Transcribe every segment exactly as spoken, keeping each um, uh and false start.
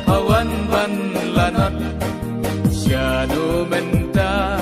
Hawan ban lanot shano mynta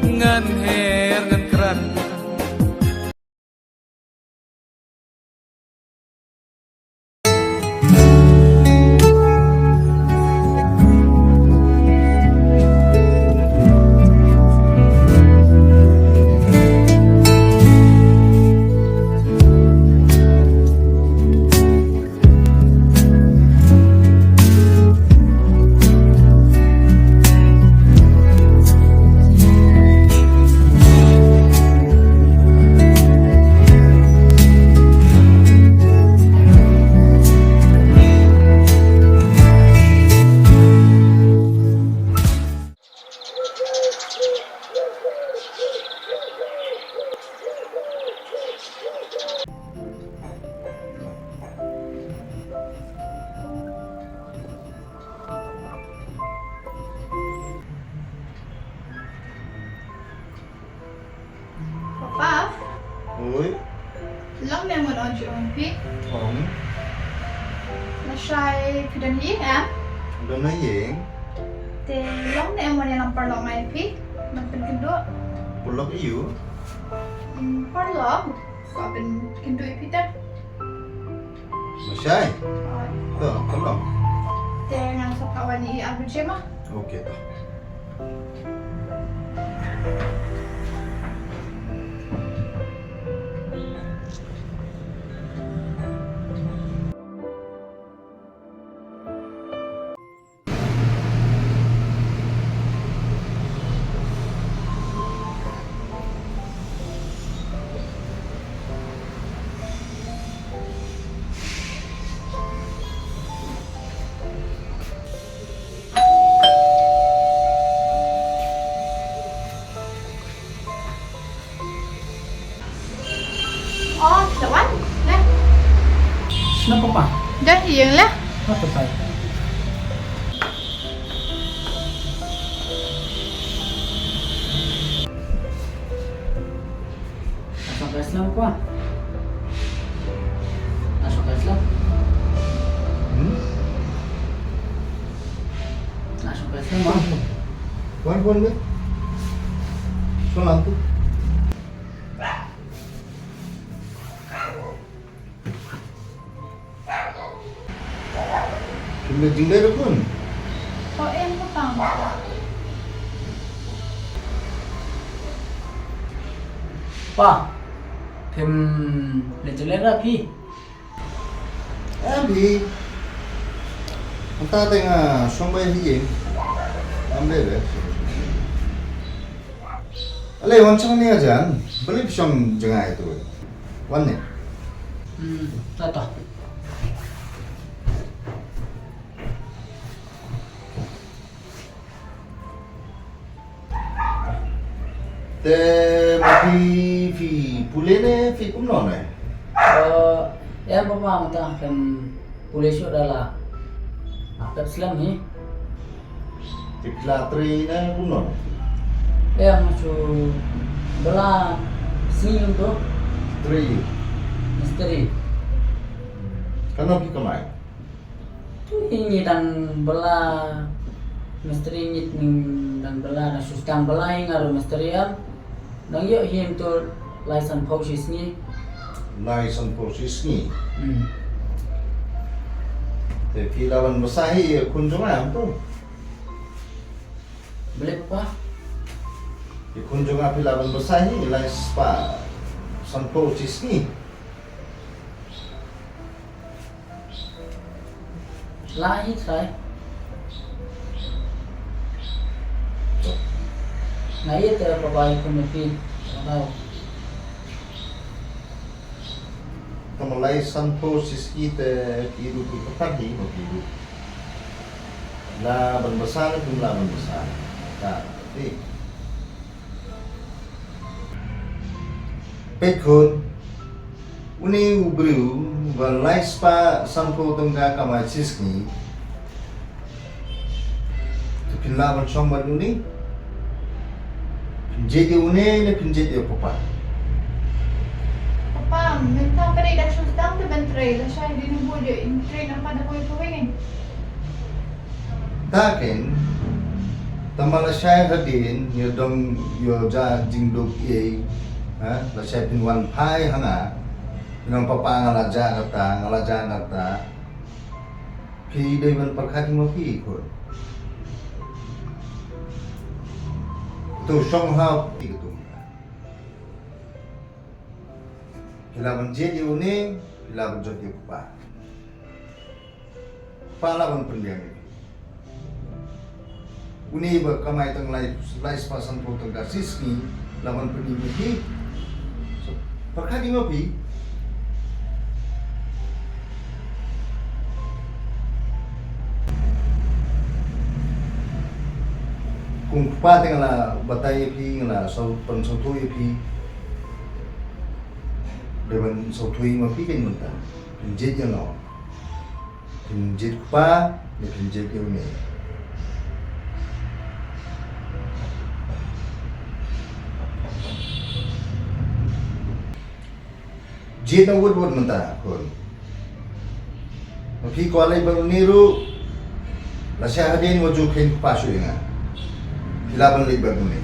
ngan her ngan krat. Papa. Oi. Long ne mon on ju on pi. Ong. Lashai phi don hi em? Don na yeng. Te long ne mon ya lam parlok ngai phi. Nang pynkynduk. Parlok ïa u? Hmm, parlok. Ko pynkynduk ïa phi te. Mashai. Oi. To, parlok. Te ngan sa pawan ïa i arbu jema. Okay, to. Oh, lawan. Leh. Sna papa. Dah, ïeng leh. Apa tai? Asok ka Islam apa? Asok ka Islam? Hmm? Asok ka Islam, ah? Wan, wan, wan. Salam tu. Phim leit jingleh ruh khun? Pha em pha pang. Pa, phim leit jingleh ruh phi? Em phi. Mynta te nga shong bai hi ïing. Am leh leh. Ale wan shong ne jan. Balei phi shong jngai tu? Wan ne. Hmm, ta ta. Te ma phi, phi pule ne phi kumno ne? Eh, em papa mynta kan pule shuh da la. Pep slem hi. Te phi la trei ne kumno ne? Em shu bala sing tu. Trei. Mistri. Kano phi kamai? Tu ngi dang bala mistri ngi dang bala dang shu dang bala ngi ngaru mistri am. Dang ïoh him tu lai san phew shi sngi. Lai san phew shi sngi. Hmm. Te phi la ban basa hi ïa khun jong nga am tu. Balei papa? Ïa khun jong nga phi la ban basa hi lai spah san phew shi sngi. Lah hi trai. Nga ïa te papa ïa khun ïa phi. Tang lai san phew shi sngi te ki ruh ki kyrpad hi ma ki ruh. La ban basa ne kum la ban basa. Ka ti. Peit khun. Une u briew ba lai spah san phew tyngka kamai shi sngi. Te phin lah ban shong bad une? Phin jied ïa une ne phin jied ïa u papa? Papa, mynta ka dei ka shu sdang te ban trei, lashai dei nang buh ïa in trei namar da kawei kawei. Ta ken, tang ba lashai hadien, ïa dong ïa ja jingduk ei, ha, lashai phin wan phai ha nga, phin ong papa nga la jah kata, nga la jah kata. Phi dei ban pyrkhat ïa ma phi khun. To shong ha phi katu. Phi lah ban jied ïa une, phi lah ban jot ïa u kpa. Kpa lah ban pynbiang ïa phi. Une ba kamai tang lai, lai spah sanphew tyngka shi sngi, lah ban pynim ïa phi. So, pyrkhat ïa ma phi. Kum kpa te nga la batai ïa phi, nga la sngewthuh, pynsngewthuh ïa phi. Dei ban sngewthuh ïa ma phi kan mynta. Pynjied ïa no. Pynjied kpa, ne pynjied ïa une. Jied na wut wut mynta khun. Ma phi kwah leit bad une ruh. Lashai hadien wat ju kheiñ kpa shuh ïa nga. Phi lah ban leit bad une.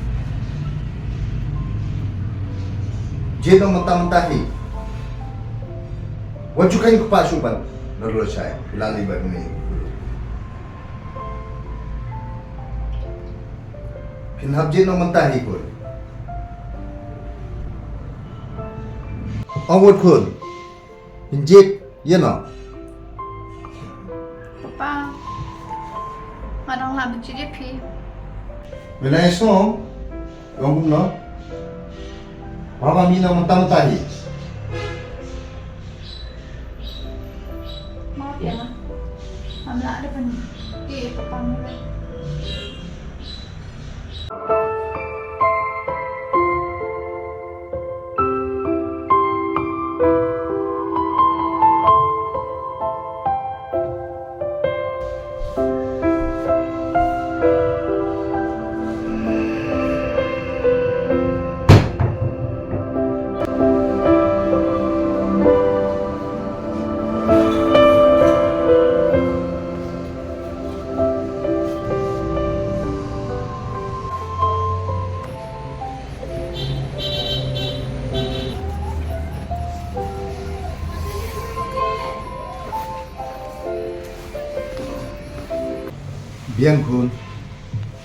Jied na mynta mynta hi. Wat ju kheiñ kpa shuh ban. Lashai phi lah leit bad une. Phin hap jied na mynta hi khun. Ong wut khun. Pynjied ïa no. Papa, nga dang lah ban jied ïa phi. Mynta ïa sngewbha ong kumno? Papa, mi na mynta mynta hi. Maaf ya, ngam lah da pynjied ïa papa nga. Biang khun,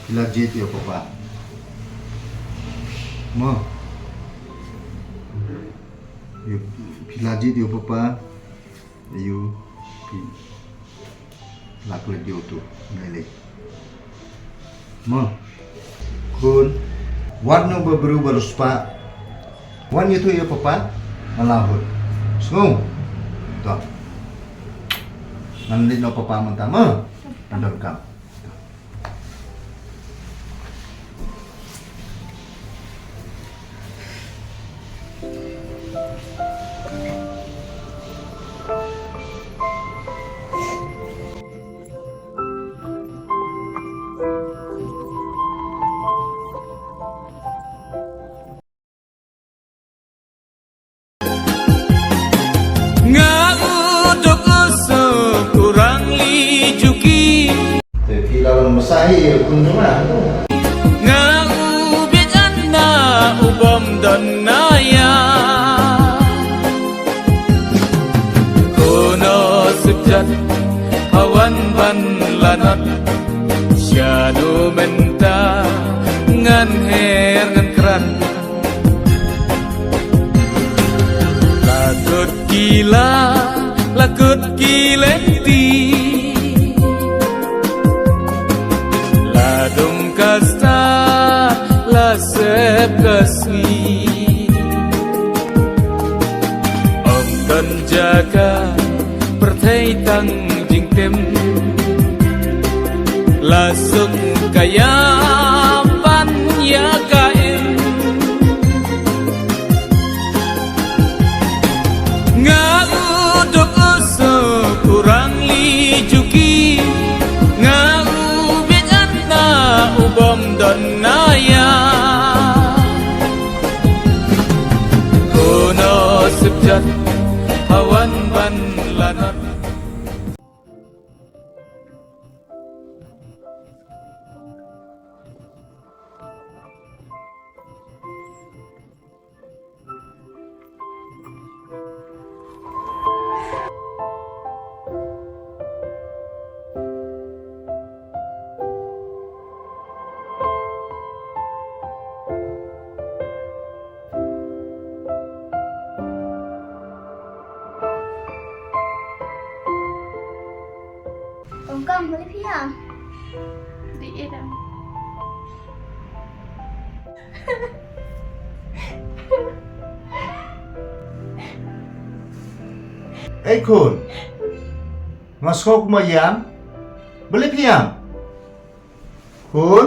phi la jied ïa u papa. Mo. Ïa, phi la jied ïa u papa. Ayu, phi la klet ïa utu, ngai lei. Mo. Khun, wat noh ba briew ba riewspah. Wan ïathuh ïa papa, nga la hut. Sngew. To. Ngan leit noh papa mynta, mo. Ngan donkam. Nga u duk u suk u rangli juki. Te phi la wan masa hi, kun jong nga. Nga u bieit na u bym don na ïa. Kuno sipjat ha wan ban lanot. Shano mynta ngan her ngan krat. La kut ki la, la kut ki lynti. La dum ka stad, la sep ka sngi. Ym don jaka pyrthei tang jingtim. La suk ka ïam ban ïa ka im. Nga u duk u suk u rangli juki. Nga u bieit na u bym don na ïa. Kuno sipjat ha wan ban lanot. Kong kong, balei phi ïam? Di ida. Ei khun. Nga sngew kumba ïam. Balei phi ïam? Khun.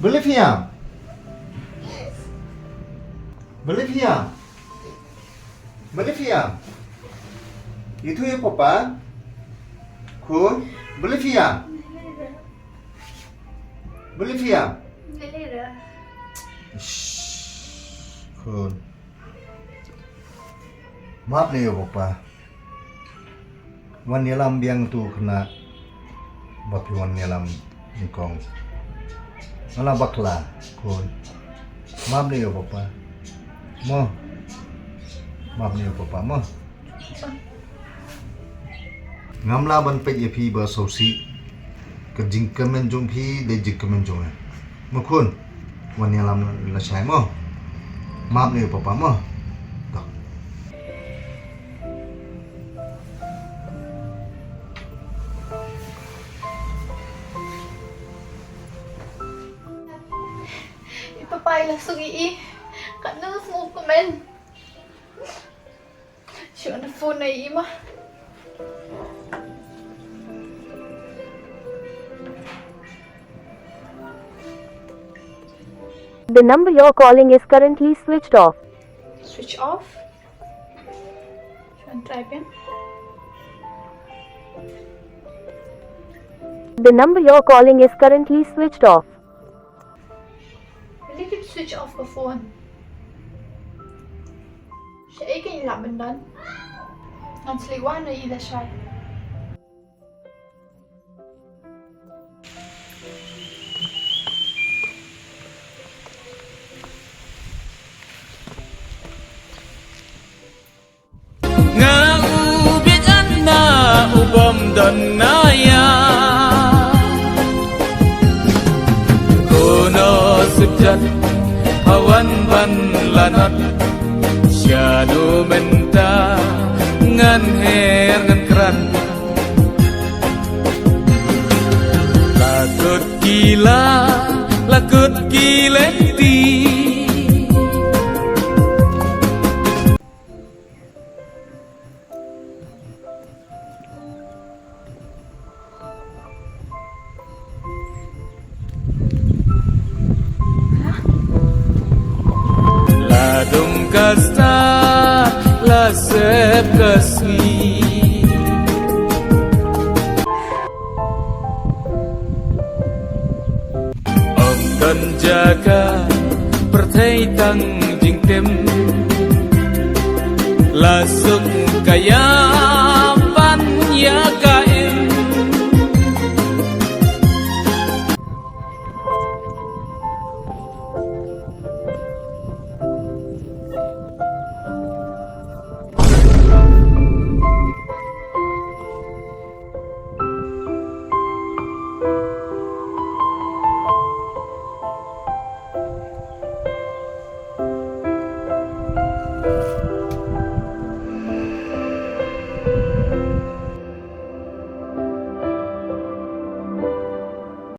Balei phi ïam? Balei phi ïam? Balei phi ïam? Ïathuh ïa papa. Khun. Balei phi ïam? Balei phi ïam? Shh. Khun. Map ne ïa papa. Wan ïalam biang tu khynnah. Ba phi wan ïalam nyngkong. Nga la bakla khun. Map ne ïa papa. Mo. Map ne ïa papa mo. Ngam lah ban peit ïa phi ba sngewsih. Ka jingkmen jong phi dei jingkmen jong nga. Mo khun. Wan ïalam lashai mo. Map ne ïa papa mo. To. I papa i la suk ïa i. Katno sngewkmen. Shu on the phone ïa i ma. The number you're calling is currently switched off. Switch off. Shu on try again. The number you're calling is currently switched off. Balei tip switch off ka phone? Shaei kein i lah ban don? Ngan sa leit wad noh ïa i lashai. Nga u bieit na u bym don na ïa. Kono sujat hawan ban lanot. Shano mynta ngan her ngan krat. La kut ki la, la kut ki lynti. La dum ka star, la sep ka sngi. Ym don jaka pyrthei tang jingtim. La suk ka ïa